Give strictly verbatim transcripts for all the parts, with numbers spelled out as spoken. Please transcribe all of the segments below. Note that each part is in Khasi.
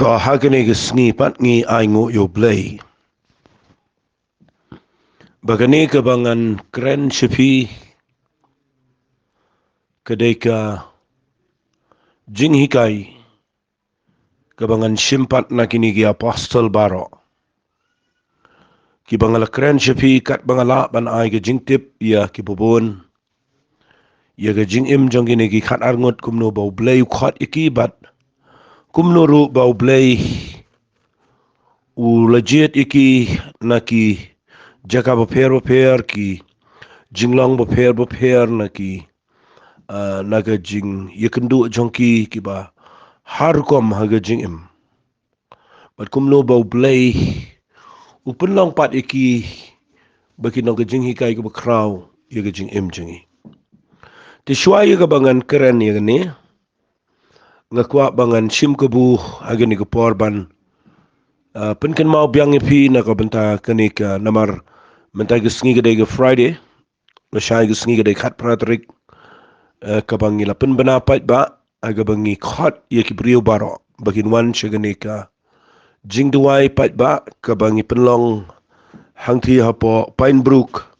To ha kane ka sngi pat ngi ai nguh ïa U Blei ba kane kaba ngan kren sha phi ka dei ka jinghikai kaba ngan shim pat na kine ki apostol baroh, kiba nga la kren sha phi katba nga lah ban ai ka jingtip ïa kiba bun ïa ka jingim jong kine ki khat ar ngut, kumno ba U Blei u khot ïa ki bad kumno ruh ba U Blei u la jied ïa ki na ki jaka bapher bapher, ki jinglong bapher bapher, na ki, ah, na ka jingïakynduh jong ki kiba har rukom ha ka jingim. Bad kumno ba U Blei u pynlong pat ïa ki ba kin long ka jinghikai kaba khraw ïa ka jingim jong ngi. Te shuwa ïa kaba ngan kren ïa kane, nga kwah ba ngan shim kabu ha kane ka por ban, ah, pynkynmaw biang ïa phi na ka bynta kane ka, namar mynta ka sngi ka dei ka Friday, lashai ka sngi ka dei khatphra tarik, eh, kaba ngi la pynbna paidbah, eh, kaba ngi khot ïa ki briew baroh ba kin wan sha kane ka jingduwai paidbah kaba ngi pynlong hangtei hapoh Pine Brook,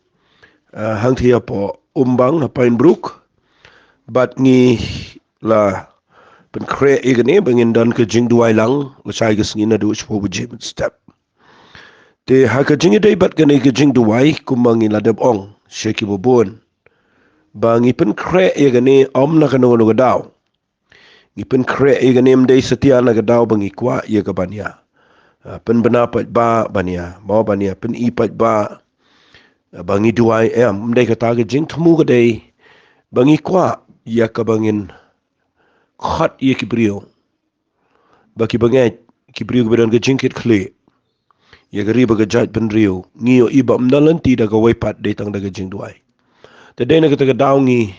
eh, hangtei hapoh Umbang ha Pine Brook. Bad ngi la pynkhreh ïa kane ba ngin don ka jingduwai lang lashai ka sngi naduh shiphew baje mynstep. Te ha ka jingïadei bad kane ka jingduwai, kumba ngi la dep ong sha kiba bun ba ngi pynkhreh ïa kane ym na kano kano ka daw. Ngi pynkhreh ïa kane ym dei satia na ka daw ba ngi kwah ïa ka ban ïa, ah, pynbna paidbah, ban ïa, mo, ban ïa pyni paidbah, ah, ba ngi duwai, em, ym dei kata. Ka jingthmu ka dei ba ngi kwah ïa kaba ngin khot ïa ki briew ba kiba ngeit, ki briew kiba don ka jingkitkhlieh ïa ka ri bad ka jaitbynriew. Ngi ïohi ba ym don lynti da kawei pat, dei tang da ka jingduwai. Te dei na kata ka daw ngi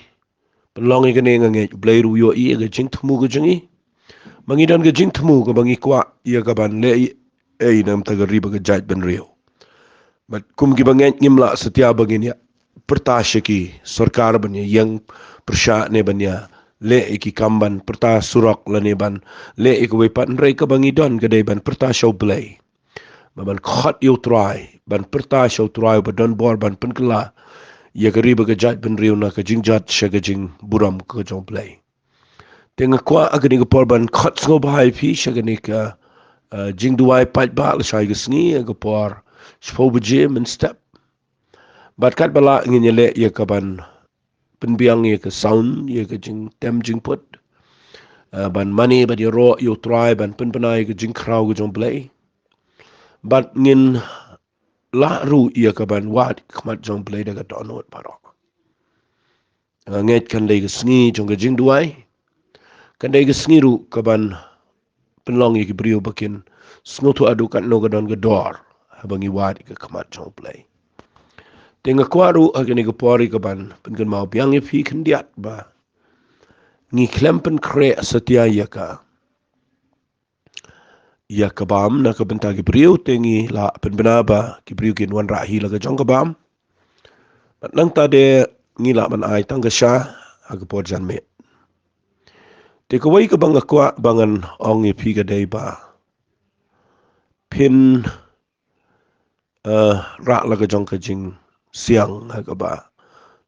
pynlong ïa kane. Nga ngeit U Blei ruh u ïohi ïa ka jingthmu ka jong ngi, ba ngi don ka jingthmu kaba ngi kwah ïa ka ban leh ei na ka bynta ka ri bad ka jaitbynriew. Bad kum kiba ngeit ngim lah satia ba ngin ïa pyrta sha ki sorkar ban ïa ïeng pyrshah ne ban ïa leh ïa ki kam ban pyrta surok lane ban leh ïa kawei pat, hynrei kaba ngi don ka dei ban pyrta sha U Blei, ba ban khot ïa U Trai, ban pyrta sha U Trai uba don bor ban pynkylla ïa ka ri bad ka jaitbynriew na ka jingjot sha ka jingburom ka jong U Blei. Te nga kwah ha kane ka por ban khot sngewbha ïa phi sha kane ka, eh, jingduwai paidbah lashai ka sngi ha ka por shiphew baje mynstep. Bad katba lah ngin ïaleh ïa ka ban pynbiang ïa ka sound, ïa ka jingtem jingput, eh, ban mane bad ïaroh ïa U Trai ban pynbna ïa ka jingkhraw ka jong U Blei. Bad ngin lah ruh ïa ka ban wad khmat jong U Blei da ka dohnud baroh. Nga ngeit kan dei ka sngi jong ka jingduwai, kan dei ka sngi ruh ka ban pynlong ïa ki briew ba kin sngewthuh haduh katno ka don ka dor haba ngi wad ïa ka khmat jong U Blei. Te nga kwah ruh ha kane ka por ïa ka ban pynkynmaw biang ïa phi khyndiat ba ngi khlem pynkhreh satia ïa ka, ïa ka bam na ka bynta ki briew, te ngi lah pynbna ba ki briew kin wanrah hi la ka jong ka bam. Bad nangta de ngi lah ban ai tang ka sha ha ka por janmiet. Te kawei kaba nga kwah ba ngan ong ïa phi ka dei ba phin, eh, rah la ka jong ka jingsiang ha kaba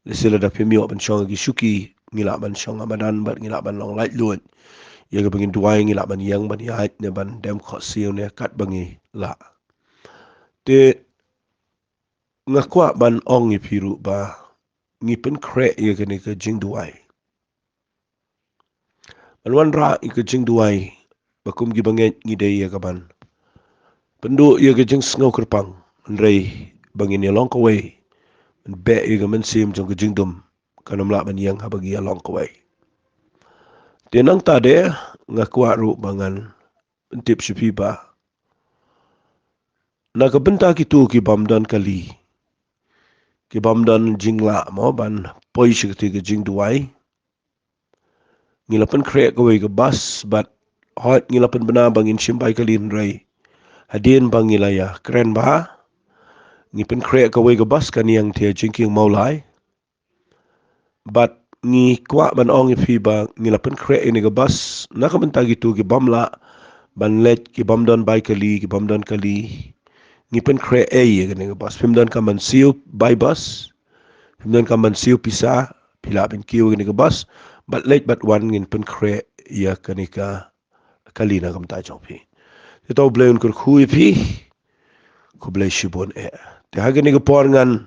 lehse lada phim ïoh ban shong ha ki shuki, ngi lah ban shong ha madan bad ngi lah ban long laitluid. Ïa kaba ngin duwai ngi lah ban ïeng ban ïaid ne ban dem khohsiew ne katba ngi lah. Te nga kwah ban ong ïa phi ruh ba ngi pynkhreh ïa kane ka jingduwai. Ban wanrah ïa ka jingduwai ba kum kiba ngeit ngi dei ïa ka ban pynduh ïa ka jingsngew kyrpang, hynrei ba ngin ïa long kawei, ban beh ïa ka mynsiem jong ka jingdum kan ym lah ban ïeng haba ngi ïa long kawei. Te nangta de nga kwah ruh ba ngan pyntip sha phi ba na ka bynta kito ki bym don kali, ki bym don jinglah mo ban poi sha kata ka jingduwai, ngi la pynkhreh kawei ka bas bad hooid ngi la pynbna ba ngin shim bai kali, hynrei hadien ba ngi la ïa kren bha, ngi pynkhreh kawei ka bas, kan ïeng te jingkieng Mawlai. Bad ngi kwah ban ong ïa phi ba ngi la pynkhreh ïa kane ka bas na ka bynta kito ki bym lah ban leit ki bym don bai kali, ki bym don kali. Ngi pynkhreh ei ïa kane ka bus. Phim donkam ban siew bai bus. Phim donkam ban siew pisa. Phi lah ban kiew ïa kane ka bus. Bad leit bad wan ngin pynkhreh ïa kane ka kali na ka bynta jong phi. Te to U Blei un kyrkhu ïa phi. Khublei shibun eh. Te ha kane ka por ngan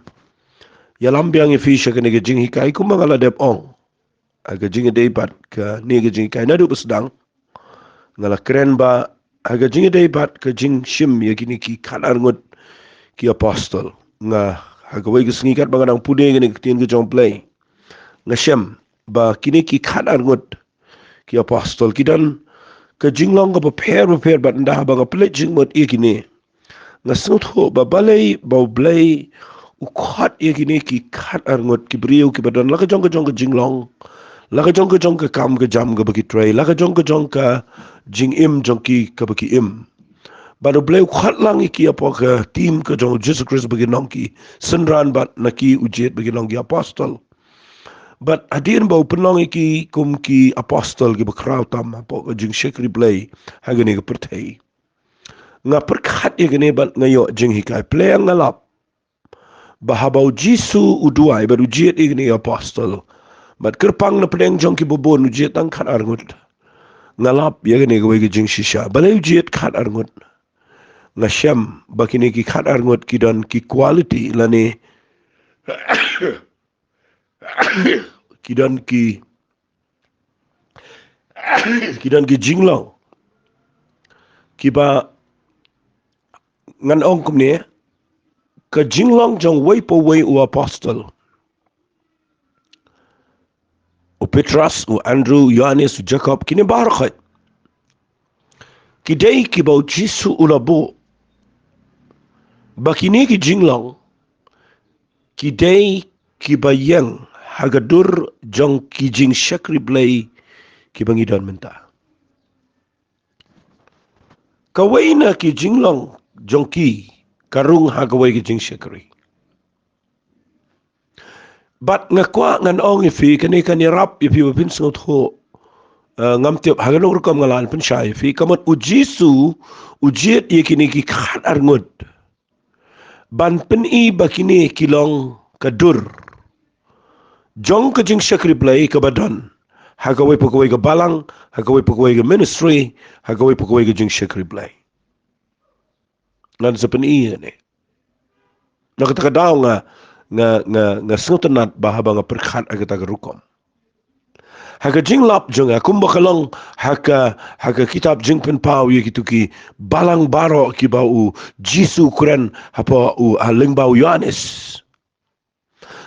ïalam biang ïa phi sha kane ka jinghikai kumba nga la dep ong. Ha ka jingïadei bad kane ka jinghikai naduh ba sdang. Nga la kren ba ha ka jingïadei bad ka jingshim ïa kine ki khatar ngut ki apostol. Nga ha kawei ka sngi katba nga dang pule kane ka ktien ka jong U Blei, nga shem ba kine ki khatar ngut ki apostol ki don ka jinglong kaba pher bapher bad ynda haba nga pynleit jingmut ïa kine, nga sngewthuh ba balei ba U Blei u khot ïa kine ki khatar ngut ki briew kiba don la ka jong ka jong ka jinglong, la ka jong ka jong ka kam ka jam kaba ki trei, la ka jong ka jong ka jingim jong ki kaba ki im. Bad U Blei u khot lang ïa ki hapoh ka team ka jong U Jisu Khrist ba kin long ki synran bad na ki u jied ba kin long ki apostol. Bad hadien ba u pynlong ïa ki kum ki apostol kiba khraw tam hapoh ka jingshakri Blei ha kane ka pyrthei, nga pyrkhat ïa kane bad nga ïoh jinghikai. Pyrshang nga lap ba haba U Jisu u duwai bad u jied ïa kine ki apostol, bad kyrpang na pdeng jong kiba bun u jied tang khatar ngut. Nga lap ïa kane kawei ka jingshisha, balei u jied khatar ngut? Nga shem ba kine ki khatar ngut ki don ki quality lane ki don ki ki don ki jinglong kiba, ngan ong kumne, ka jinglong jong uwei pa uwei u apostol, u Petros, u Andrew, u Ïohannes, u Jakob, kine baroh ki dei kiba U Jisu u la buh ba kine ki jinglong ki dei kiba ïeng ha ka dur jong ki jingshakri Blei kiba ngi don mynta. Kawei na ki jinglong jong ki ka rung ha kawei ka jingshakri. Bad nga kwah ngan ong ïa phi, kane kan ïarap ïa phi ba phin sngewthuh. Eh, ngam tip ha kano ka rukom nga lah ban pynshai ïa phi. Ka mut U Jisu u jied ïa kine ki khatar ngut ban pyni ba kine ki long ka dur jong ka jingshakri Blei kaba don ha kawei pa kawei ka balang, ha kawei pa kawei ka ministry, ha kawei pa kawei ka jingshakri Blei. Ngan sa pyni ïa kane. Na kata ka daw nga, nga, nga, nga sngewtynnat ba haba nga pyrkhat ha kata ka rukom. Ha ka jinglap jong nga, kumba ka long ha ka, ha ka kitab Jingpynpaw ïa kito ki balang baroh kiba U Jisu u kren hapoh u, ha lyngba u Ïohannes.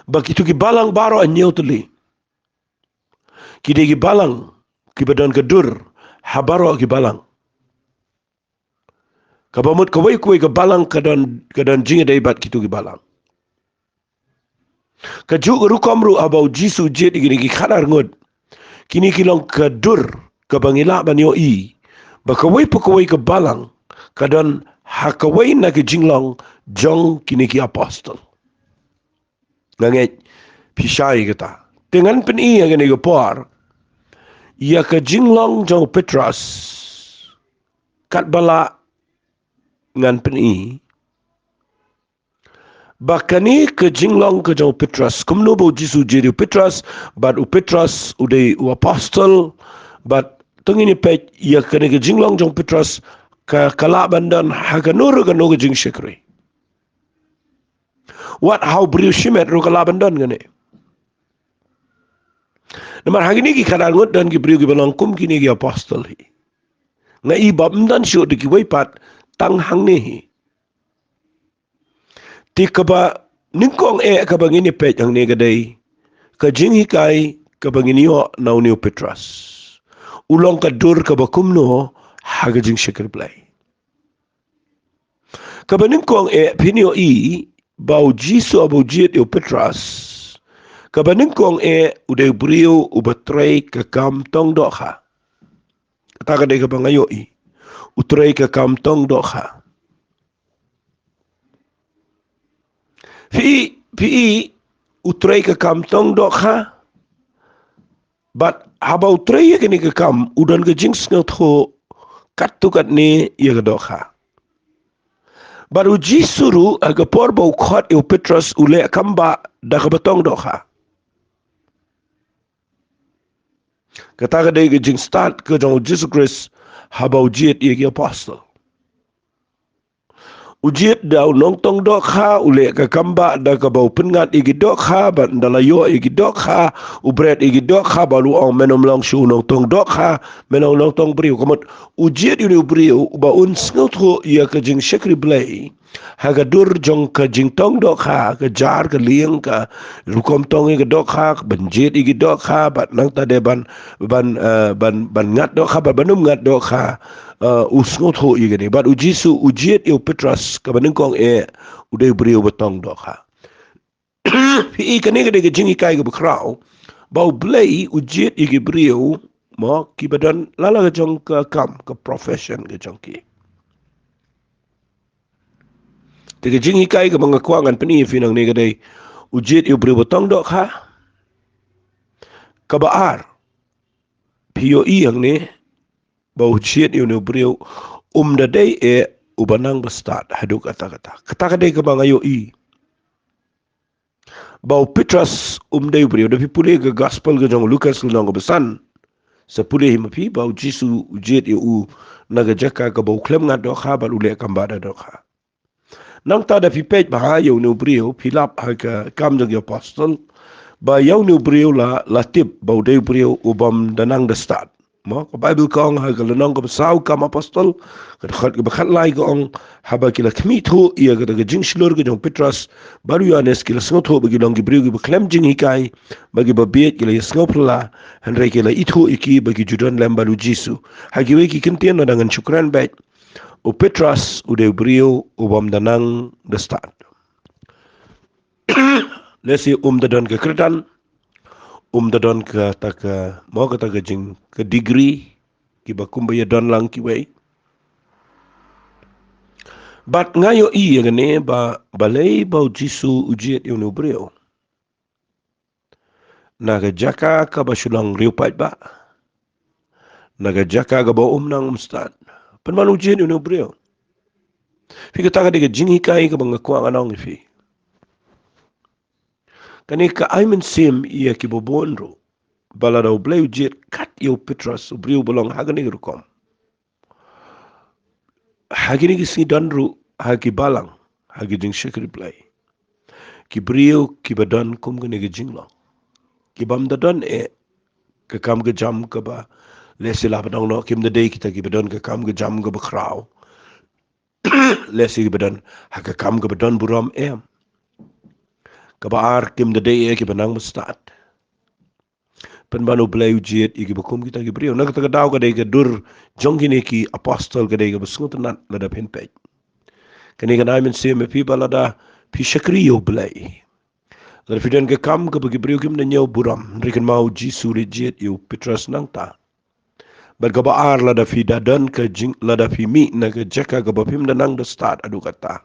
Ba kito ki balang baroh hynñiew tylli ki dei ki balang kiba don ka dur ha baroh ki balang. Kaba mut kawei kawei ka balang ka don, ka don jingïadei bad kito ki balang. Kajuh ka rukom ruh haba U Jisu u jied ïa kine ki khatar ngut, kine ki long ka dur kaba ngi lah ban ïohi ba kawei pa kawei ka balang ka don ha kawei na ki jinglong jong kine ki apostol. Nga ngeit phi shai kata. Te ngan pyni ïa kane ka por ïa ka jinglong jong u Petros. Katba lah ngan pyni ba kane ka jinglong ka jong u Petros, kumno ba U Jisu u jied ïa u Petros, bad u Petros u dei u apostol, bad to ngin ïa peit ïa kane ka jinglong jong u Petros ka, ka lah ban don ha kano ruh kano ka jingshakri. Wat ha u briew shimet ruh ka lah ban don kane. Namar ha kine ki khatar ngut don ki briew kiba long kum kine ki apostol hi. Nga i ba ym don shuh da kiwei pat tang hangne hi. Te kaba nyngkong eh kaba ngin ïa peit hangne ka dei ka jinghikai kaba ngin ïoh na une u Petros. U long ka dur kaba kumno ha ka jingshakri Blei. Kaba nyngkong eh phin ïohi ba U Jisu haba u jied ïa u Petros, kaba nyngkong eh u dei u briew uba trei ka kam tong dohkha. Kata ka dei kaba nga ïohi. U trei ka kam tong dohkha. Phi, phi, u trei ka kam tong dohkha. Bad haba u trei ïa kane ka kam, u don ka jingsngewthuh katto katne ïa ka dohkha. Bad u Jisu ruh ha ka por ba u khot ïa u Petros u leh kambah da kaba tong dohkha. Kata ka dei ka jingstad ka jong u Jisu Khrist haba u jied ïa ki apostol. U jied da u nongtong dohkha, u leh ka kambah da kaba u pynngat ïa ki dohkha, bad ynda la ïoh ïa ki dohkha, u bret ïa ki dohkha, bad u ong, men ym long shuh u nongtong dohkha, men long u nongtong briew. Ka mut u jied ïa une u briew uba un sngewthuh ïa ka jingshakri Blei ha ka dur jong ka jingtong dohkha, ka jar ka lieng, ka rukom tong ïa ka dohkha, ka ban jied ïa ki dohkha, bad nangta de ban, ban, eh, ban, ban ngat dohkha, bad ban ym ngat dohkha, eh, u sngewthuh ïa kane. Bad u Jisu u jied ïa u Petros, kaba nyngkong eh u dei u briew ba tong dohkha. Phi i, kane ka dei ka jinghikai kaba khraw ba U Blei u jied ïa ki briew, mo, kiba don la la ka jong ka kam, ka profession ka jong ki. Te ka jinghikai kaba nga kwah ngan pyni ïa phi nangne ka dei, u jied ïa u briew ba tong dohkha. Kaba ar, phi ïohi hangne ba u jied ïa une u briew um da dei eh uba nang bastad haduh katta katta. Kata ka dei kaba nga ïohi ba u Petros um dei u briew. Da phi pule ka gospel ka jong u Lukas lynnong kaba san, sa pule hi ma phi ba u Jisu u jied ïa u na ka jaka kaba u khlem ngat dohkha bad u leh kambah da dohkha. Nangta da phi peit bha ïa une u briew, phi lap ha ka Kam jong ki Apostol, ba ïa une u briew la, la tip ba u dei u briew u bym da nang da stad. Mo, ka Baibl ka ong ha ka lynnong kaba saw Kam Apostol, ka dkhot kaba khatlai ka ong, haba ki la khmih thuh ïa kata ka jingshlur ka jong u Petros bad u Ïohannes, ki la sngewthuh ba ki long ki briew kiba khlem jinghikai, ba kiba bieit, ki la ïa sngewphylla, hynrei ki la ithuh ïa ki ba ki ju don lem bad u Jisu. Ha kiwei ki kyntien lada ngan shu kren beit, u Petros u dei u briew u bym da nang da stad. Lehse um da don ka kyrdan, um da don kata ka, mo, kata ka jing, ka degree, kiba kumba ïa don lang kiwei. Bad nga ïohi ïa kane ba, balei ba u Jisu u jied ïa une u briew na ka jaka kaba shu long riewpaidbah, na ka jaka kaba um nang um stad. Pynban u jied ïa une u briew. Phi, kata ka dei ka jinghikai kaba nga kwah ngan ong ïa phi. Kane ka ai mynsiem ïa kiba bun ruh, ba lada U Blei u jied kat ïa u Petros, u briew ba long ha kane ka rukom, ha kine ki sngi don ruh ha ki balang, ha ki jingshakri Blei, ki briew kiba don kum kane ka jinglong, ki bym da don eh ka kam ka jam kaba, lehse lah ban ong noh, kim da dei kita kiba don ka kam ka jam kaba khraw, lehse kiba don ha ka kam kaba don burom, em. Kaba ar, kim da dei eh kiba nang bastad. Pynban U Blei u jied ïa kiba kum kita ki briew. Na kata ka daw ka dei ka dur jong kine ki apostol ka dei kaba sngewtynnat lada phin peit. Kane kan ai mynsiem ïa phi ba lada phi shakri ïa U Blei, lada phi don ka kam kaba ki briew kim da ñiew burom, hynrei kynmaw u Jisu u leit jied ïa u Petros nangta. Bad kaba ar, lada phi da don ka jing, lada phi mih na ka jaka kaba phim da nang da stad haduh katta,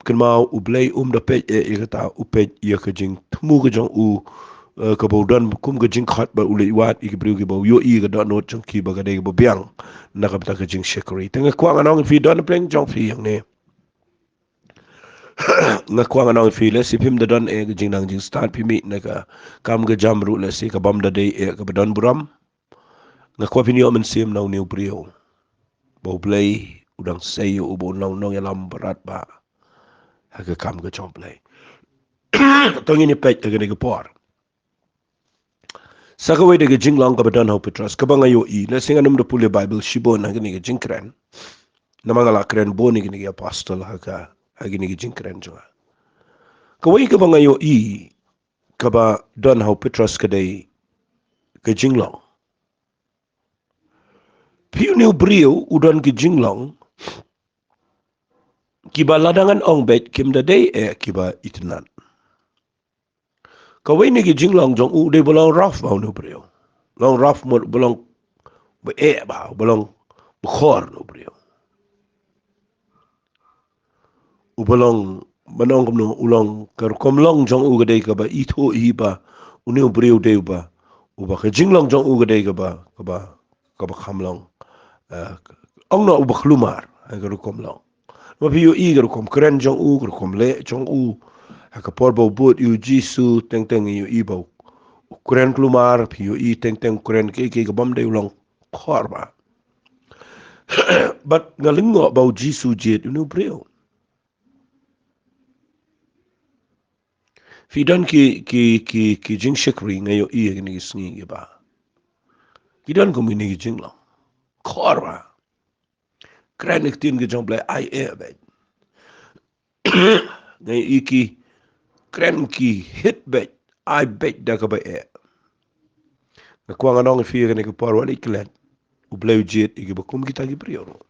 kynmaw U Blei um da peit eh ïa kata, u peit ïa ka jingthmu ka jong u, eh, kaba u don kum ka jingkhot, bad u leit wad ïa ki briew kiba u ïohi ïa ka dohnud jong ki ba ka dei kaba biang na ka bynta ka jingshakri. Te nga kwah ngan ong ïa phi, don ha pdeng jong phi hangne, nga kwah ngan ong ïa phi, lehse phim da don eh ka jingnang jingstad, phi mih na ka kam ka jam ruh lehse ka bym da dei eh kaba don burom. Nga kwah phin ïoh mynsiem na une u briew ba U Blei u dang sei ïa u ba un long nongïalam ba radbah ha ka kam ka jong U Blei. To ngin ïa peit ha kane ka por sa kawei de ka jinglong kaba don ha u Petros, kaba nga ïohi, lehse ngan ym da pule Baibl shibun ha kane ka jingkren, namar nga la kren bun ïa kine ki apostol ha ka, ha kine ki jingkren jong nga. Kawei kaba nga ïohi kaba don ha u Petros ka dei ka jinglong. Phi, une u briew u don ki jinglong kiba lada ngan ong beit kim da dei eh kiba itynnad. Kawei na ki jinglong jong u dei ba long rough bha une u briew. Long rough, mut ba long ba eh bha, ba long ba khor une u briew. Uba long, ban ong kumno, u long, ka rukom long jong u ka dei kaba ithuh hi ba une u briew u dei uba, uba ka jinglong jong u ka dei kaba, kaba, kaba kham long, Ah, ong noh uba khlumar, ha ka rukom long. Ma phi ïohi ka rukom kren jong u, ka rukom leh jong u. Ha ka por ba u bud ïa u Jisu, teng teng ïohi ba u kren khlumar, phi ïohi teng teng kren kiei kiei kaba ym dei, u long khor bha. Bad nga lyngngoh ba u Jisu jied ïa une u briew. Phi don ki, ki, ki, ki jingshakri nga ïohi ha kine ki sngi kiba. Ki don kum kine ki jinglong. Khor bha. Kren ki ktien ki jong U Blei ai eh beit. Nga ïohi ki kren ki hit beit, ai beit da kaba eh. Nga kwah ngan ong ïa phi ha kane ka por, wat ïa klet. U Blei u jied ïa kiba kum kita ki briew ruh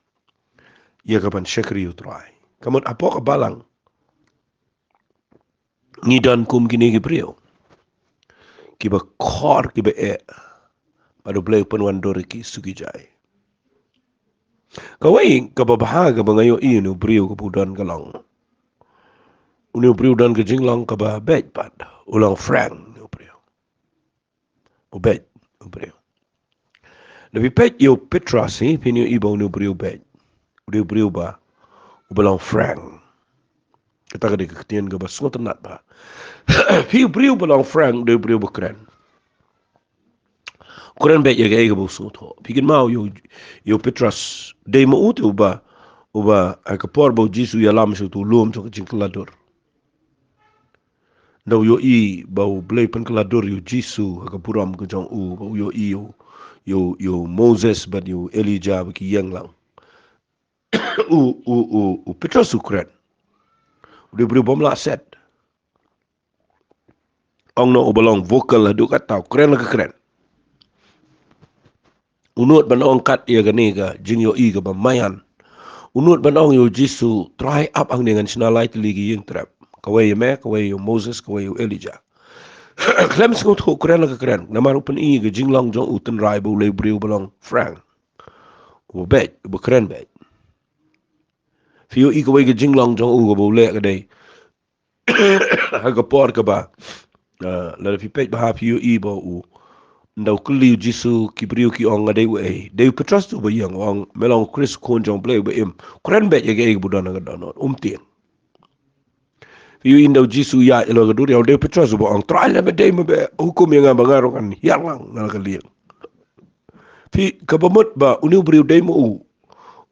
ïa kaban shakri ïa u Trai. Ka mut hapoh ka balang ngi don kum kine ki briew kiba khor, kiba eh. Bad U Blei u pynwandur ïa ki suki jai. Kawei kaba bha kaba nga ïohi ïa une u briew kaba u don ka long, une u briew u don ka jinglong kaba beit pat. U long frank une u briew. U beit une u briew. Lada phi peit ïa u Petros hi, phin ïohi ba une u briew u beit. U dei u briew ba, uba long frank. Kata ka dei ka ktien kaba sngewtynnat bha. Phi, u briew ba long frank u dei u briew ba kren. Kren beit ïa kaei kaba u sngewthuh. Phi kynmaw ïa u, ïa u Petros, dei ma u te uba, uba ha ka por ba u Jisu u ïalam sha u te u lum sha ka jingkylla dur. Nda u ïohi ba U Blei u pynkylla dur ïa u Jisu ha ka burom ka jong u, ba u ïohi ïa u, ïa u, ïa u Moses bad ïa u Elijah ba ki ïeng lang. U, u, u, u Petros u kren. U dei u briew bym lah set. Ong noh uba long vocal haduh katta, u kren la ka kren. U nud ban ong kat ïa kane ka jingïohi kaba maïan. U nud ban ong ïa u Jisu, Trai, ap hangne, ngan shna lai tylli ki ïing trep. Kawei ïa me, kawei ïa u Moses, kawei ïa u Elijah. Khlem sngewthuh u kren la ka kren. Namar u pyni ka jinglong jong u tynrai ba u lei briew ba long frank. Uba beit, uba kren beit. Phi ïohi kawei ka jinglong jong u kaba u leh ka dei ha ka por kaba, ah, lada phi peit bha phi ïohi ba u, nda u kylli u Jisu, ki briew ki ong, nga dei uei? Dei u Petros uba ïeng, u ong, me long u Khrist, u Khun jong U Blei uba im. Kren beit ïa kaei kaba u don ha ka dohnud, um tieng. Phi ïohi nda u Jisu u ïaid halor ka duriaw, dei u Petros uba ong, Trai, lada me dei, me ba hukum ïa nga ba nga ruh ngan hiar lang na la ka lieng. Phi, kaba mut ba une u briew dei ma u,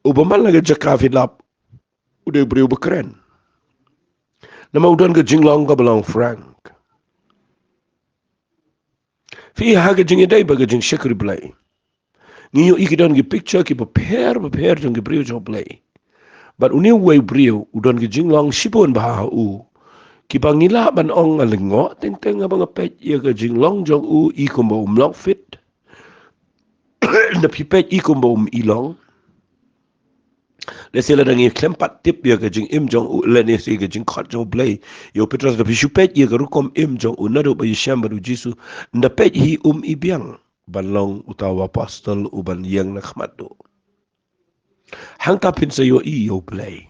uba man la ka jaka phi lap, u dei u briew ba kren. Namar u don ka jinglong kaba long frank. Phi, ha ka jingïadei bad ka jingshakri Blei, ngi ïohi ki don ki picture kiba pher bapher jong ki briew jong U Blei. Bad une uwei u briew u don ki jinglong shibun bha ha u, kiba ngi lah ban ong nga lyngngoh teng teng haba nga peit ïa ka jinglong jong u, i kumba um long fit. Nda phi peit i kumba um i long. Lehse lada ngi khlem pat tip ïa ka jingim jong u, lane ïa ka jingkhot jong U Blei ïa u Petros, lada phi shu peit ïa ka rukom im jong u naduh ba ïashem bad u Jisu, nda peit hi um i biang ban long uta u apostol uban ïeng na khmat duh. Hangta phin sa ïohi ïa U Blei.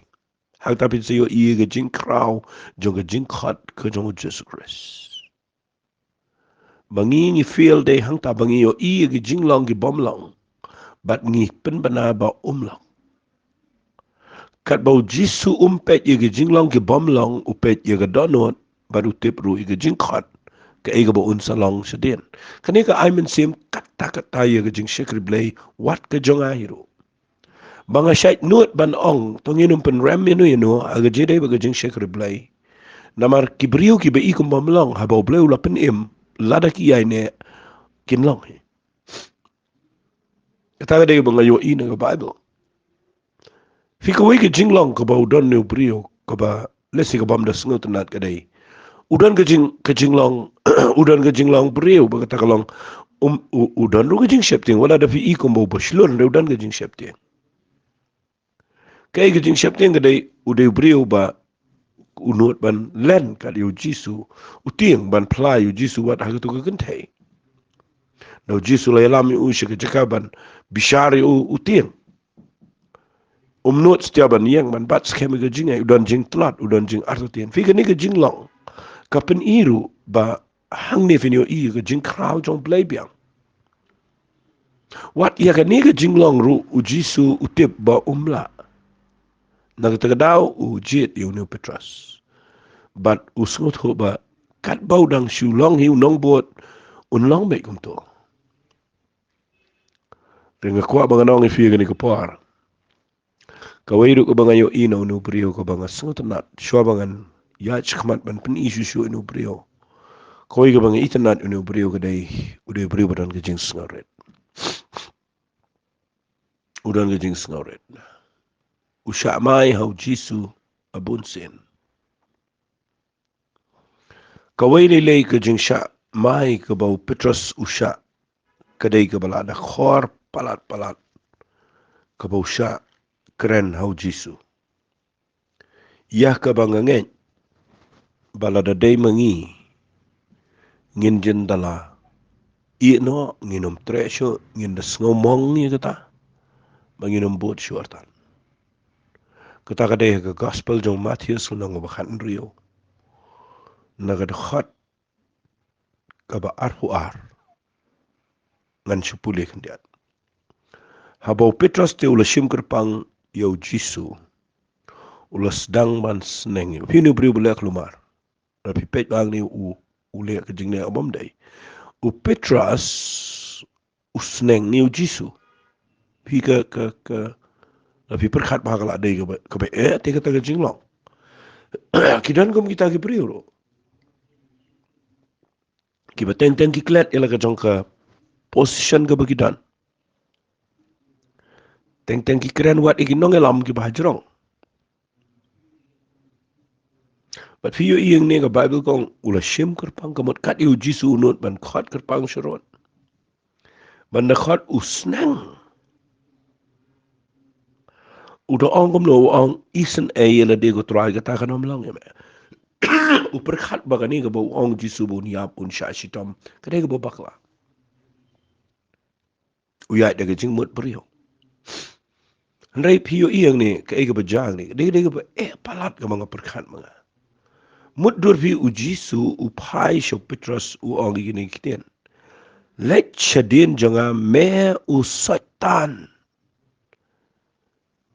Hangta phin sa ïohi ïa ka jingkhraw jong ka jingkhot ka jong u Jisu Khrist. Ba ngi, ngi feel dei hangta ba ngi ïohi ïa ki jinglong ki bym long, bad ngi pynbna ba um long. Katba u Jisu um peit ïa ki jinglong ki bym long, u peit ïa ka dohnud, bad u tip ruh ïa ka jingkhot, kaei kaba un sa long shadien. Kane ka ai mynsiem katta katta ïa ka jingshakri Blei, wat ka jong nga hi ruh. Ba nga shait nud ban ong, to ngin ym pynrem ïano ïano ha ka jingïadei bad ka jingshakri Blei. Namar ki briew kiba i kum bym long, haba U Blei u la pynim, lada ki ïaineh, kin long hi. Kata ka dei ba nga ïohi na ka Baibl. Phi, kawei ka jinglong kaba u don une u briew, kaba lehse ka bym da sngewtynnat ka dei, u don ka jing, ka jinglong, u don ka jinglong briew, ba kata ka long, um, u, u don ruh ka jingsheptieng, wat lada phi i kumba uba shlur, hynrei u don ka jingsheptieng. Kaei ka jingsheptieng ka dei, u dei u briew ba u nud ban len kat ïa u Jisu, u tieng ban phla ïa u Jisu wat ha kato ka kynthei. Nda u Jisu u la ïalam ïa u sha ka jaka ban bishar ïa u, u tieng. Um nud satia ban ïeng ban bat skhem ïa ka jingaiei, u don jingtlot, u don jingartatien. Phi, kane ka jinglong ka pyni ruh ba hangne phin ïohi ïa ka jingkhraw jong U Blei biang. Wat ïa kane ka jinglong ruh u Jisu u tip ba um lah. Na kata ka daw u jied ïa une u Petros. Bad u sngewthuh ba katba u dang shu long hi u nongbud, un long beit kumto. Te nga kwah ba ngan ong ïa phi kane ka por. Kawei ruh kaba nga ïohi na une u briew kaba nga sngewtynnat, shuwa ba ngan ïaid shakhmat ban pyni shuh shuh ïa une u briew. Kawei kaba nga itynnat ïa une u briew ka dei, u dei u briew ba don ka jingsngewrit. U don ka jingsngewrit. U shah mai ha u Jisu ha bun sien. Kawei lei lei ka jingshah mai kaba u Petros u shah, ka dei kaba la da khor palat palat kaba u shah kren ha u Jisu. Ïa kaba nga ngeit ba lada dei ma ngi, ngin jin da la ïeh noh, ngin ym treh shuh, ngin da sngew mong ïa kata, ba ngin ym bud shuh artat. Kata ka dei ha ka gospel jong u Mathaios lynnong ba khathynriew, na ka dkhot kaba arphew ar. Ngan shu pule khyndiat. Haba u Petros te u la shim kyrpang ïa u Jisu, u la sdang ban sneng ïa u. Phi une u briew ba leh kulmar. Lada phi peit ba hangne u, u leh ka jingleh kaba ym dei. U Petros u sneng ïa u Jisu. Phi ka, ka, ka, lada phi pyrkhat ba ka la dei kaba, kaba eh, te kata ka jinglong. Ki don kum kita ki briew ruh kiba teng teng ki klet ïa la ka jong ka position kaba ki don. Teng teng ki kren wat ïa ki nongïalam kiba hajrong. Bad phi ïohi hangne ka Bible ka ong u la shim kyrpang, ka mut kat ïa u Jisu u nud ban khot kyrpang sharud. Ban da khot u sneng. U da ong kumno, u ong isynei ïa lade ko Trai, kata kan ym long ïa me. U pyrkhat ba kane kaba u ong u Jisu ba un ïap, un shah shitom, ka dei kaba bakla. U ïaid da ka jingmut briew. Hynrei phi ïohi hangne kaei kaba jia hangne, ka dei, ka dei kaba eh palat kaba nga pyrkhat ma nga. Mutdur phi u Jisu u phai sha u Petros u ong ïa kine ki ktien. Leit shadien jong nga me u Soitan.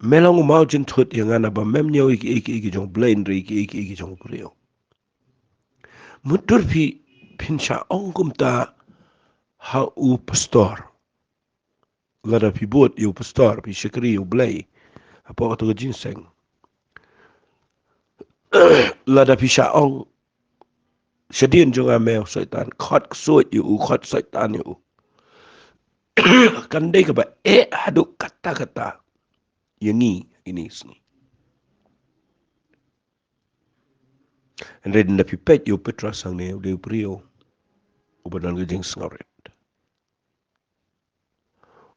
Me long u mawjynthut ïa nga naba mem ñiew ïa kiei kiei ki jong u Blei hynrei ïa kiei kiei ki jong u briew. Mutdur phi, phin shah ong kumta ha u pastor. Lada phi bud ïa u pastor, phi shakri ïa u Blei hapoh kato ka jingïaseng. Lada phi shah ong, shadien jong nga me u Soitan, khot ksuid ïa u, khot Soitan ïa u. Kan dei kaba eh haduh katta katta ïa ngi ine i sngi. Hynrei lada phi peit ïa u Petros hangne, u dei u briew uba don ka jingsngewrit.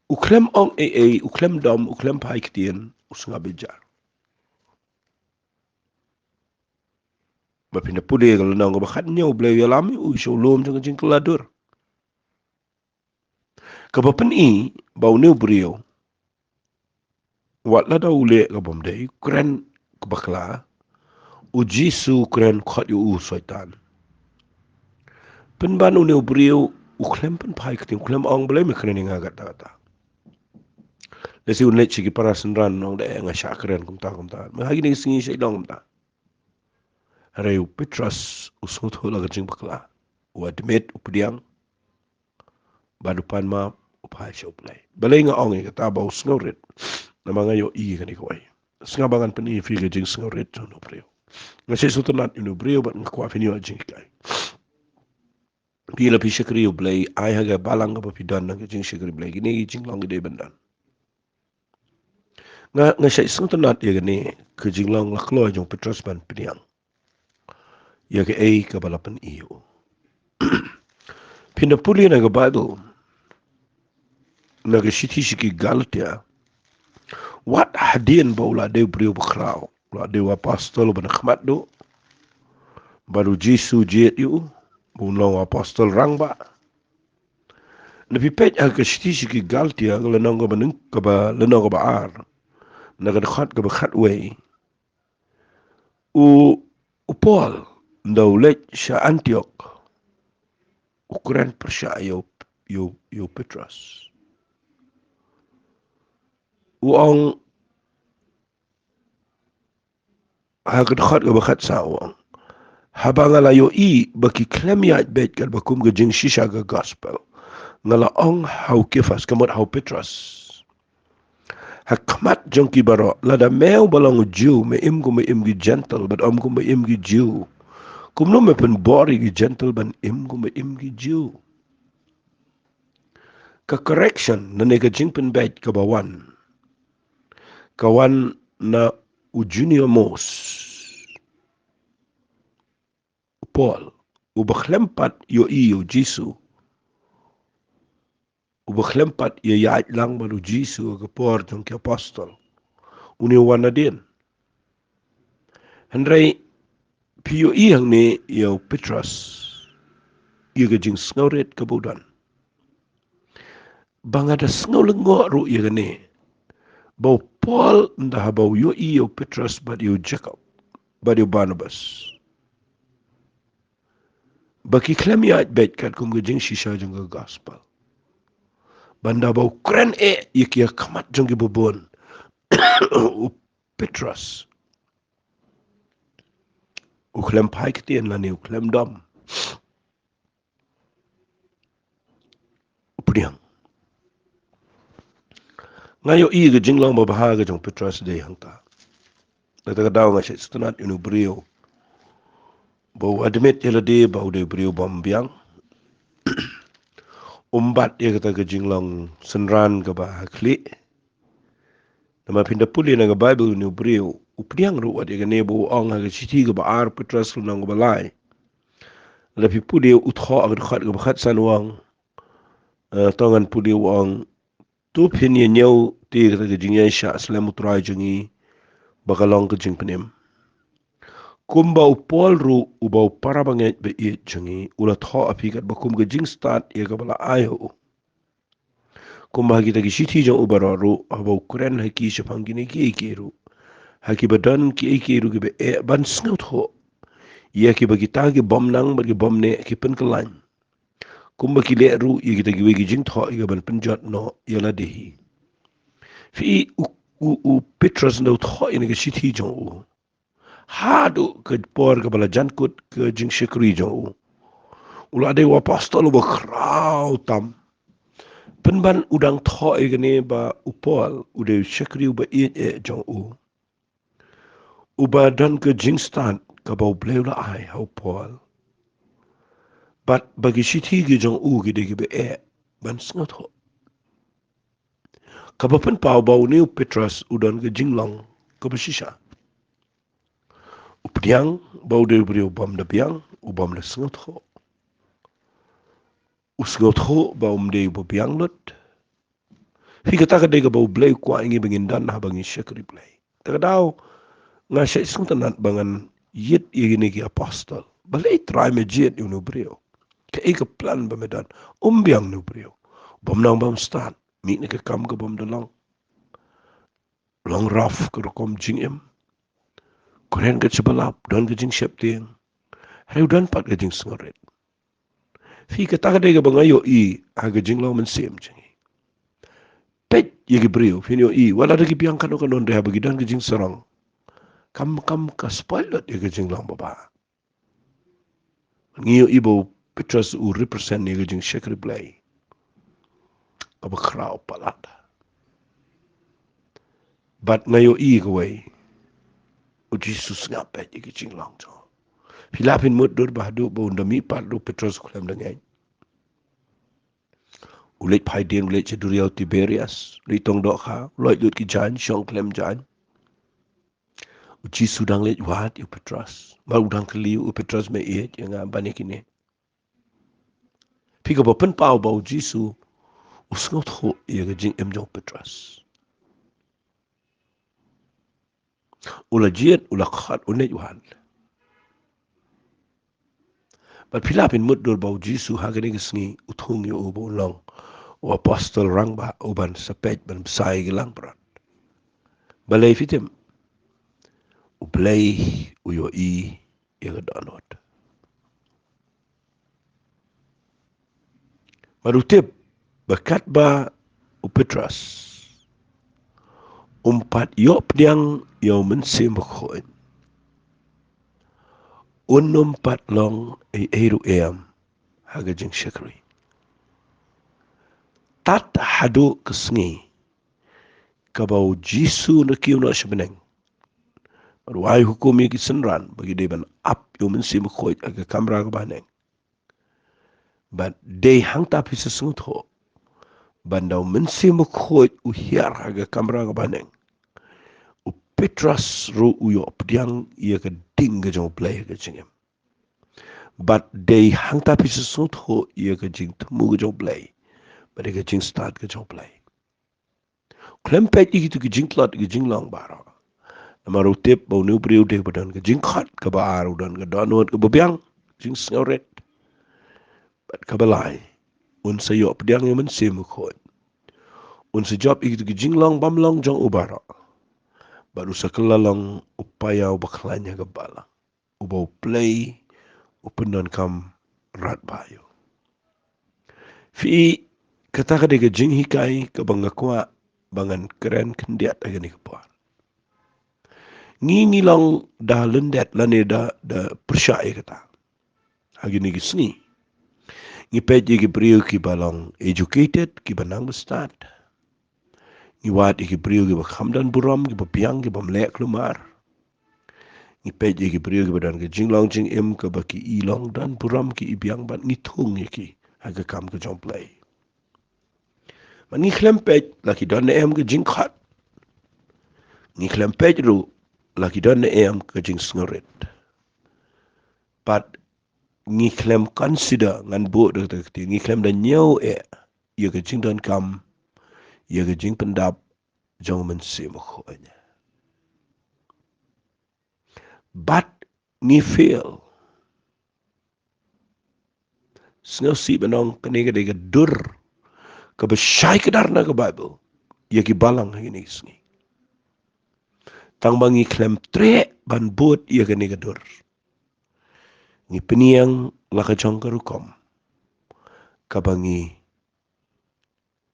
U khlem ong ei ei, u khlem dom, u khlem phai ktien, u sngap beit jar. Ba phin da pule ka lynnong kaba khathynñiew, u Blei u ïalam ïa u sha u lum jong ka jingkylla dur. Kaba pyni ba une u briew, wat lada u leh kaba ym dei, u kren kaba bakla, u Jisu u kren khot ïa u Soitan. Pynban une u briew u khlem pynphai ktien, u khlem ong balei me kren ïa nga katta katta. Lehse un leit sha ki para synran un ong da eh nga shah kren kumta kumta. Me ha kine ki sngi shah long kumta. Hynrei u Petros u sngewthuh la ka jingbakla. U admit, u pdiang. Bad u pan map, u phai sha u Blei. Balei nga ong ïa kata ba u sngewrit? Namar nga ïohi ïa kane kawei. Sngap ba ngan pyni ïa phi ka jingsngewrit jong une u briew. Nga shait sngewtynnat ïa une u briew bad nga kwah phin ïoh jinghikai. Phi la phi shakri ïa u Blei, ai ha ka balang kaba phi don na ka jingshakri Blei. Kine ki jinglong ki dei ban don. Nga, nga shait sngewtynnat ïa kane ka jinglong la kloi jong u Petros ban pdiang ïa kaei kaba la pyni ïa u. Phin da pule na ka Baibl, na ka shithi sha ki Galatia, wat hadien ba u la dei u briew bakhraw, u la dei u apostol uba na khmat duh, bad u Jisu u jied ïa u ba un long u apostol rangbah. Lada phi peit ha ka shithi sha ki Galatia, ka lynnong kaba nyng, kaba, lynnong kaba ar, na ka dkhot kaba khatwei, u, u Paul, ynda u leit sha Antiok, u kren pyrshah ïa u, ïa u, ïa u Petros. U ong, ha ka dkhot kaba khatsaw u ong, haba nga la ïohi ba ki khlem ïaid beit katba kum ka jingshisha ka gospel, nga la ong ha u Kefas, ka mut ha u Petros, ha khmat jong ki baroh, lada me uba long u Jiw me im kumba im ki Jentil, bad ym kumba im ki Jiw, kumno me pynbor ïa ki Jentil ban im kumba im ki Jiw? Ka correction, lane ka jingpynbeit kaba wan, ka wan na u junior most, u Paul, uba khlem pat ïohi ïa u Jisu, uba khlem pat ïaid lang bad u Jisu ha ka por jong ki apostol. Une u wan nadien. Hynrei phi ïohi hangne ïa u Petros, ïa ka jingsngewrit kaba u don. Ba nga da sngew lyngngoh ruh ïa kane, ba u Paul, ynda haba u ïohi ïa u Petros bad ïa u Jakob bad ïa u Barnabas, ba ki khlem ïaid beit katkum ka jingshisha jong ka gospel, ba ynda ba u kren eh ïa ki ha khmat jong ki babun, u Petros u khlem phai ktien lane u khlem dom. U pdiang. Nga ïohi ka jinglong babha ka jong u Petros dei hangta. Kata ka daw nga shait sngewtynnat ïa une u briew ba u admit ïa lade ba u dei u briew bym biang. Um bat ïa kata ka jinglong synran kaba ha khlieh. Namar phin da pule na ka Baibl une u briew, u pdiang ruh wat ïa kane ba u ong ha ka shithi kaba ar Petros lynnong kaba lai. Lada phi pule u thoh ha ka dkhot kaba khatsan u ong, eh, to ngan pule, u ong, to phin ïa ñiew te kata ka jingïaishah slem u Trai jong ngi, ba ka long ka jingpynim. Kumba u Paul ruh uba u para bangeit ba ïeit jong ngi, u la thoh ha phi katba kum ka jingstad ïa kaba la ai ha u. Kumba ha kita ki shithi jong u baroh ruh, haba u kren ha ki shaphang kine kiei kiei ruh, ha kiba don kiei kiei ruh kiba eh ban sngewthuh ïa kiba kita ki bym nang bad ki bym neh ki pynkylla. Kumba ki leh ruh ïa kita kiwei ki jingthoh ïa ka ban pynjot noh ïa lade hi. Phi i u, u, u Petros ynda u thoh ïa kane ka shithi jong u, haduh ka por kaba la jan kut ka jingshakri jong u, u la dei u apostol uba khraw tam. Pynban u dang thoh ïa kane ba u Paul u dei u shakri uba ïeit eh jong u, uba don ka jingstad kaba U Blei u la ai ha u Paul. Bad ba ki shithi ki jong u ki dei kiba eh ban sngewthuh. Kaba pynpaw ba une u Petros u don ka jinglong kaba shisha. U pdiang ba u dei u briew u bym da biang, u bym da sngewthuh. U sngewthuh ba um dei uba biang lut. Phi, kata ka dei kaba U Blei u kwah ïa ngi ba ngin don haba ngi shakri Blei. Te ka daw nga shait sngewtynnat ba ngan ïit ïa kine ki apostol. Balei Trai me jied ïa une u briew? Kaei ka plan ba me don? Um biang une u briew. Bym nang bym stad. Mih na ka kam ka bym da long. Long rough ka rukom jingim. Kren ka jingpyllap, don ka jingsheptieng. Hynrei u don pat ka jingsngewrit. Phi, kata ka dei kaba nga ïohi ha ka jinglong mynsiem jong ngi. Peit ïa ki briew, phin ïohi, wat la da ki biang kano kano, hynrei haba ki don ka jingsarong, kam, kam ka spoil lut ïa ka jinglong babha. Ngi ïohi ba u Petros u represent ïa ka jingshakri Blei kaba khraw palat. Bad nga ïohi kawei, U Jisu sngap beit ïa ka jinglong jong u. Phi lah phin mutdur ba haduh ba un da mihpat ruh u Petros u khlem da ngeit. U leit phai dien, u leit sha duriaw Tiberias, u leit tong dohkha, u leit lut ki jaiñ, shong khlem jaiñ. U Jisu dang leit wad ïa u Petros. Bad u dang kylli u Petros, me ïeit ïa nga ban ïa kine? Phi, kaba pynpaw ba U Jisu u sngewthuh ïa ka jingim jong u Petros. U la jied, u la khot, u leit wad. Bad phi lah phin mutdur ba U Jisu ha kane ka sngi u thung ïa u ba un long u apostol rangbah uban sa peit ban bsa ïa ki langbrot. Balei phi tip? U Blei u ïohi ïa ka dohnud. Bad u tip ba katba u Petros um pat ïoh pdiang ïa u Mynsiem Bakhuid, un ym pat long ei ei ruh em ha ka jingshakri. Tad haduh ka sngi kaba u Jisu un da kiew noh sha bneng, bad u ai hukum ïa ki synran ba ki dei ban ap ïa u Mynsiem Bakhuid ha ka kamra kaba haneng. Bad dei hangta phi sa sngewthuh ba ynda u Mynsiem Bakhuid u hiar ha ka kamra kaba haneng, u Petros ruh u ïoh pdiang ïa ka ding ka jong u Blei ha ka jingim. Bad dei hangta phi sa sngewthuh ïa ka jingthmu ka jong u Blei bad ïa ka jingstad ka jong u Blei. Khlem peit ïa kito ki jingtlot, ki jinglong baroh. Namar u tip ba une u briew u dei ba don ka jingkhot, kaba ar u don ka dohnud kaba biang, jingsngewrit. Bad kaba lai, un sa ïoh pdiang ïa u Mynsiem Bakhuid. Un sa jop ïa kito ki jinglong bym long jong u baroh. Bad u sa kylla long u paia uba khlaiñ ha ka balang, uba u Blei u pyndonkam radbah ïa u. Phi, kata ka dei ka jinghikai kaba nga kwah ba ngan kren khyndiat ha kane ka por. Ngi, ngi long da lyndet lane da, da pyrshah ïa kata ha kine ki sngi. Ngi peit ïa ki briew kiba long educated, kiba nang bastad. Ngi wad ïa ki briew kiba kham don burom, kiba biang, kibym leh kulmar. Ngi peit ïa ki briew kiba don ka jinglong jingim kaba ki i long don burom, ki i biang, bad ngi thung ïa ki ha ka kam ka jong u Blei. Bad ngi khlem peit la ki don ne em ka jingkhot. Ngi khlem peit ruh la ki don ne em ka jingsngewrit. Bad ngi khlem consider, ngan buh da kata ka ktien, ngi khlem da ñiew eh ïa ka jingdonkam, ïa ka jingpyndap jong u Mynsiem Bakhuid. Bad ngi fail. Sngewsih ban ong kane ka dei ka dur kaba shai kdar na ka Baibl ïa ki balang ha kine ki sngi. Tang ba ngi khlem treh ban bud ïa kane ka dur, ngi pynïeng la ka jong ka rukom kaba ngi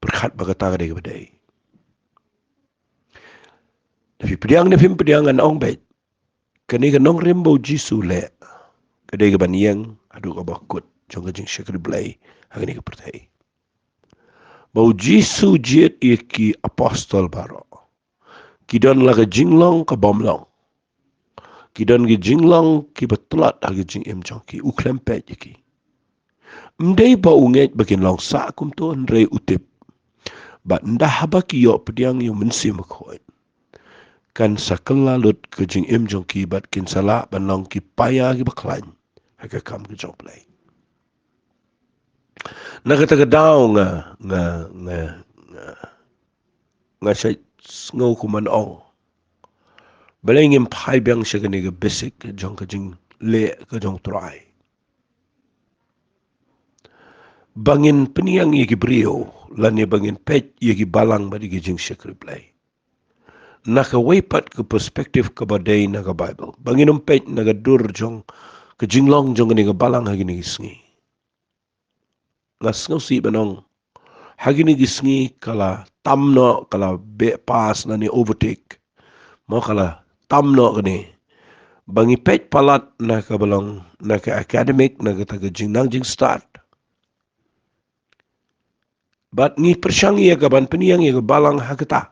pyrkhat ba kata ka dei kaba dei. Da phi pdiang ne phim pdiang, ngan ong beit, kane ka nongrim ba u Jisu u leh ka dei kaban ïeng haduh kaba kut jong ka jingshakri Blei ha kane ka pyrthei. Ba u Jisu u jied ïa ki apostol baroh, ki don la ka jinglong kabym long. Ki don ki jinglong kiba tlot ha ka jingim jong ki, u khlem peit ïa ki. Ym dei ba u ngeit ba kin long sah kumto, hynrei u tip ba ynda haba ki ïoh pdiang ïa u Mynsiem Bakhuid, kan sa kylla lut ka jingim jong ki bad kin sa lah ban long ki paia kiba khlaiñ ha ka kam ka jong u Blei. Na kata ka daw nga, nga, nga, nga, nga shait sngew kumno ban ong. Balei ngim phai biang sha kane ka basic jong ka jingleh ka jong u Trai, ba ngin pynïeng ïa ki briew lane ba ngin peit ïa ki balang bad ïa ki jingshakri Blei na kawei pat ka perspective kaba dei na ka Baibl, ba ngin ym peit na ka dur jong ka jinglong jong kane ka balang ha kine ki sngi. Nga sngewsih ban ong, ha kine ki sngi ka la tam noh, ka la beh pass lane overtake. Mo, ka la tam noh kane. Ba ngi peit palat na kaba long na ka academic, na kata ka jingnang jingstad, bad ngi pyrshang ïa kaban pynïeng ïa ka balang ha kata.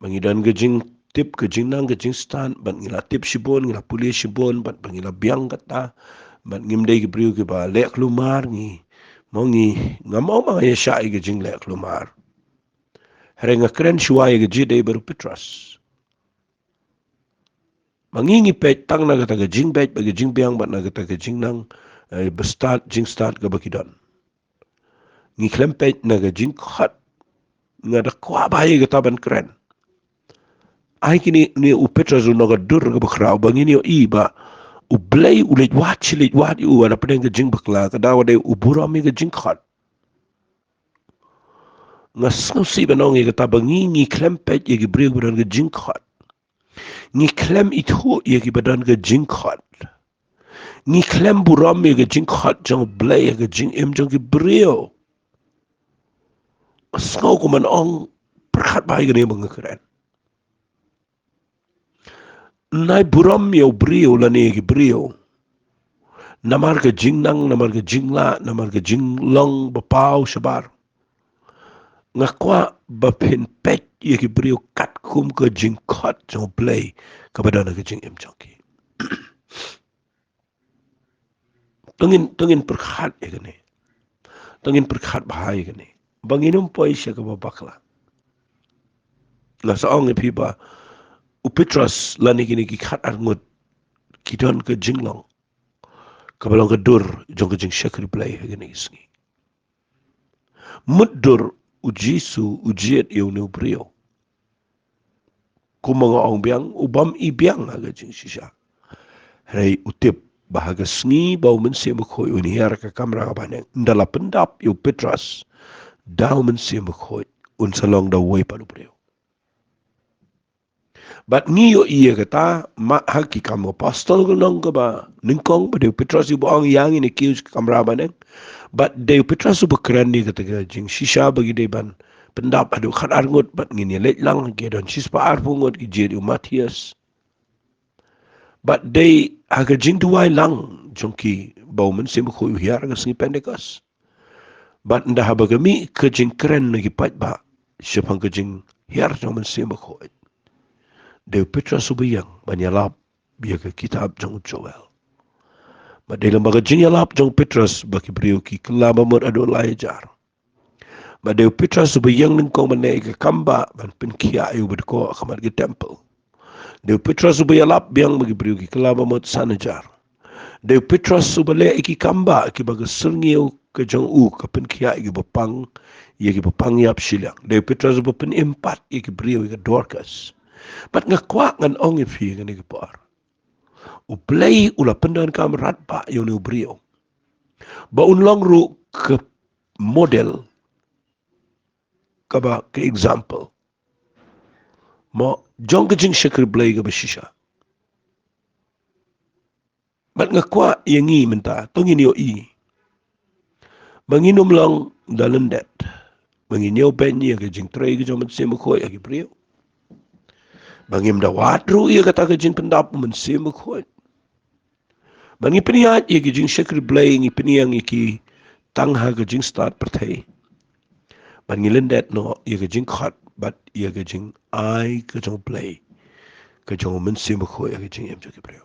Ba ngi don ka jingtip, ka jingnang, ka jingstad, bad ngi la tip shibun, ngi la pule shibun, bad ba ngi la biang kata, bad ngim dei ki briew kiba leh kulmar ngi. Mo, ngi, ngam ong ba nga ïashah ïa ka jingleh kulmar. Hynrei nga kren shuwa ïa ka jingïadei bad u Petros. Ba ngi, ngi peit tang na kata ka jingbeit bad ka jingbiang bad na kata ka jingnang, eh, bastad, jingstad kaba ki don. Ngi khlem peit na ka jingkhot. Nga da kwah ba ïa kata ban kren. Ai kine, ne u Petros u na ka dur kaba khraw ba ngin ïohi ba u Blei u leit wad shi leit wad ïa u, wat hapdeng ka jingbakla, ka daw dei u burom ïa ka jingkhot. Nga sngewsih ban ong ïa kata ba ngi, ngi khlem peit ïa ki briew ba don ka jingkhot. Ngi khlem ithuh ïa kiba don ka jingkhot. Ngi khlem burom ïa ka jingkhot jong u Blei ha ka jingim jong ki briew. Sngew kum ban ong, pyrkhat bha ïa kane ba nga kren. Nai burom ïa u briew lane ki briew namar ka jingnang, namar ka jinglah, namar ka jinglong ba paw shabar. Nga kwah ba phin peit ïa ki briew katkum ka jingkhot jong U Blei kaba don ha ka jingim jong ki. To ngin, to ngin pyrkhat ïa kane. To ngin pyrkhat bha ïa kane. Ba ngin ym poi sha kaba bakla. Nga sa ong ïa phi ba u Petros lane kine ki khat ar ngut ki don ka jinglong kaba long ka dur jong ka jingshakri Blei ha kane ka sngi. Mutdur u Jisu u jied ïa une u briew. Kumba nga ong biang, u bym i biang ha ka jingshisha. Hynrei u tip ba ha ka sngi ba u Mynsiem Bakhuid un hiar ha ka kamra kaba bneng, ynda la pyndap ïa u Petros da u Mynsiem Bakhuid, un sa long da uwei pat u briew. Bad ngi ïohi ïa kata, ma ha Ki Kam Apostol ka lynnong kaba nyngkong, ba dei u Petros uba ong ïa ngi ne kiew sha ka kamra ba bneng. Bad dei u Petros uba kren ïa kata ka jingshisha ba ki dei ban pyndap haduh khat ar ngut, bad ngin ïa leit lang, ki don shispah arphew ngut, ki jied ïa u Matthias. Bad dei ha ka jingduwai lang jong ki ba u Mynsiem Bakhuid u hiar ha ka sngi Pentekost. Bad ynda haba ka mih ka jingkren na ki paidbah shaphang ka jinghiar jong u Mynsiem Bakhuid, dei u Petros uba ïeng ban ïalap ïa ka kitab jong u Joel. Bad dei lem bad ka jingïalap jong u Petros ba ki briew ki kylla bamut haduh lai hajar. Bad dei u Petros uba ïeng nyngkong ban leh ïa ka kambah ban pynkhiah ïa uba dkoh ha khmat ka temple. Dei u Petros uba ïalap biang ba ki briew ki kylla bamut san hajar. Dei u Petros uba leh ïa ki kambah kiba ka syrngiew ka jong u ka pynkhiah ïa kiba pang, ïa kiba pang ïap shiliang. Dei u Petros uba pynim pat ïa ki briew, ïa ka Dorcas. Bad nga kwah ngan ong ïa phi ha kane ka por, U Blei u la pyndonkam radbah ïa une u briew ba un long ruh ka model, kaba ka example mo jong ka jingshakri Blei kaba shisha. Bad nga kwah ïa ngi mynta, to ngin ïohi ba ngin ym long da lyndet, ba ngin ïoh beiñ ïa ka jingtrei ka jong u Mynsiem Bakhuid ha ki briew. Ba ngim da wad ruh ïa kata ka jingpyndap u Mynsiem Bakhuid. Ba ngi pynïaid ïa ki jingshakri Blei, ngi pynïeng ïa ki tang ha ka jingstad pyrthei. Ba ngi lyndet noh ïa ka jingkhot bad ïa ka jingai ka jong u Blei, ka jong u Mynsiem Bakhuid ha ka jingim jong ki briew.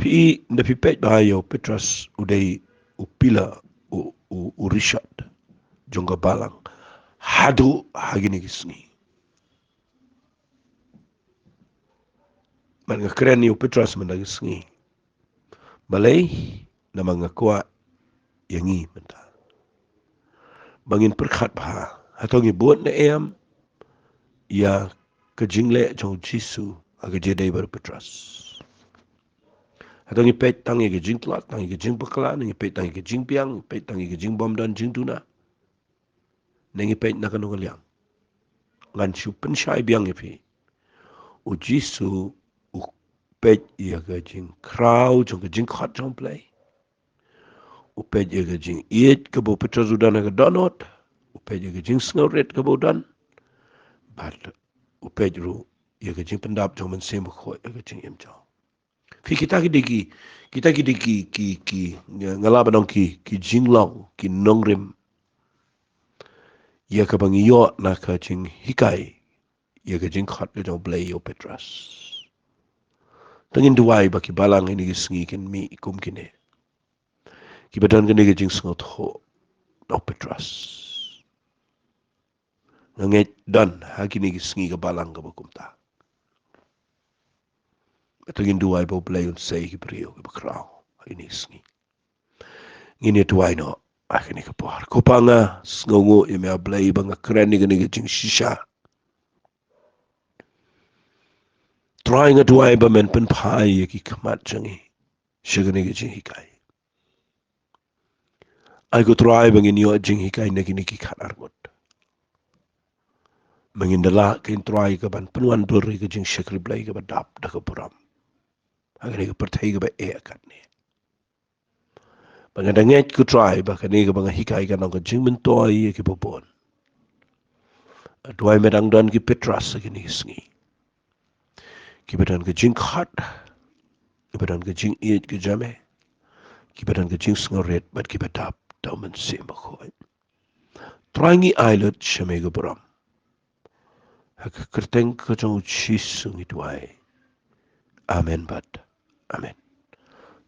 Phi i, ynda phi peit bha ïa u Petros, u dei u pillar, u, u, u rishot jong ka balang haduh ha kine ki sngi. Bad nga kren ïa u Petros mynta ka sngi. Balei? Namar nga kwah ïa ngi mynta ba ngin pyrkhat bha, hato ngi bud ne em ïa ka jingleh jong u Jisu ha ka jingïadei bad u Petros? Hato ngi peit tang ïa ka jingtlot, tang ïa ka jingbakla, ne ngi peit tang ïa ka jingbiang, ngi peit tang ïa ka jingbymdon jingduna? Ne ngi peit na kano ka liang? Ngan shu pynshai biang ïa phi. U Jisu u peit ïa ka jingkhraw jong ka jingkhot jong u Blei. U peit ïa ka jingïeit kaba u Petros u don ha ka dohnud. U peit ïa ka jingsngewrit kaba u don. Bad u peit ruh ïa ka jingpyndap jong u Mynsiem Bakhuid ha ka jingim jong u. Phi, kita ki dei ki, kita ki dei ki, ki, ki, nga lah ban ong ki, ki jinglong, ki nongrim ïa kaba ngi ïoh na ka jinghikai ïa ka jingkhot ka jong u Blei ïa u Petros. To ngin duwai ba ki balang ha kine ki sngi kin mih kum kine, kiba don kane ka jingsngewthuh na u Petros. Nga ngeit don ha kine ki sngi ka balang kaba kumta. To ngin duwai ba u Blei un sei ïa ki briew kiba khraw ha kine ki sngi. Ngin ïa duwai noh ha kane ka por. Ko Pa, nga sngewnguh ïa me, A Blei, ba nga kren ïa kane ka jingshisha. Trai, nga duwai ba men pynphai ïa ki khmat jong ngi sha kane ka jinghikai. Ai ko Trai ba ngin ïoh jinghikai na kine ki khatar ngut. Ba ngin da lah, ko Trai, ka ban pynwandur ïa ka jingshakri Blei kaba dap da ka burom ha kane ka pyrthei kaba eh katne. Ba nga da ngeit ko Trai ba kane kaba nga hikai kan long ka jingmyntoi ïa kiba bun. Duwai me dang don ki Petros ha kine ki sngi. Kiba don ka jingkhot, kiba don ka jingïeit ka jong me, kiba don ka jingsngewrit bad kiba dap da u Mynsiem Bakhuid. Trai ngi ai lut sha me ka burom. Ha ka kyrteng ka jong u Jisu ngi duwai. Amen bad amen.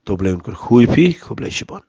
To Blei un kyrkhu ïa phi, khublei shibun.